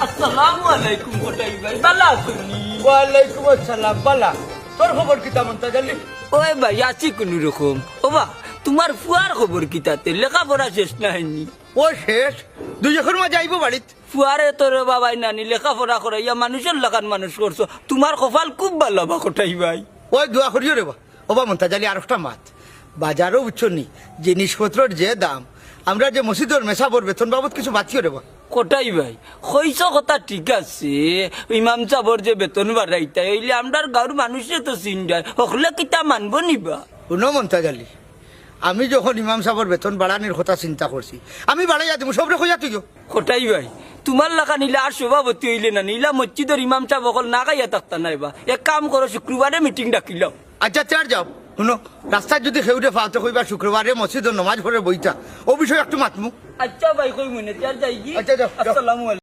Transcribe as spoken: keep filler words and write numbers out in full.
আসসালামু আলাইকুম কটাই ভাই, ভালা আছইন নি? ওয়ালাইকুম আসসালাম, ভালা। তোর খবর কিতা মন্তাজ আলী? ওই ভাই, আছি কুনু রকম। ওবা, তুমার ফুয়ার খবর কিতা তে? লেখাপড়া শেষ না অয়নি? ও শেষ, দুই একর মাঝে আইবো বাড়িত। ফুয়ারে তোরে বাবায় নানি লেখাপড়া করাইয়া মানুষর লাখান মানুষ করছো, তুমার কপাল খুব ভালা বা কটাই ভাই। ওই দোয়া করিও রে বা। ওবা মন্তাজ আলী, আর একটা মাত, বাজারো বুঝছো নি, জিনিসপত্রর যে দাম, আমরা যে মসজিদর মেসাবর বেতন বাবদ কিছু বাতিও রে বা। কটাই ভাই, কইছো কথা ঠিক আছে, ইমাম সাবর যে বেতন বাড়াইতায়, অইলে আমরার গাঁওর মানুষে তো চিন্তায়, হকলে কিতা মানবো নি বা? হুনো মন্তাজ আলী, আমি যখন ইমাম সাবর বেতন বাড়ানির কথা চিন্তা করছি, আমি বাড়াইয়া দিমু, সবরে কইয়া তুইও। কটাই ভাই, তুমার লাখান ইলা আর সভাপতি অইলে না নি, ইলা মসজিদর ইমাম সাব অকল না খাইয়া থাকতা নায় বা। এক কাম করো, শুক্রবারে মিটিং ডাকিলাও। আচ্ছা, তে আর যাও। হুনো, রাস্তাত যুদি কেউরে পাও তে কইবা শুক্রবারে মসজিদর নমাজ পড়ে বইতা, অউ বিষয়ে একটু মাতমু। আচ্ছা ভাই, কইমুনে, তে আর যাইগি? আচ্ছা, যাও, যাও। আসসালামু আলাইকুম।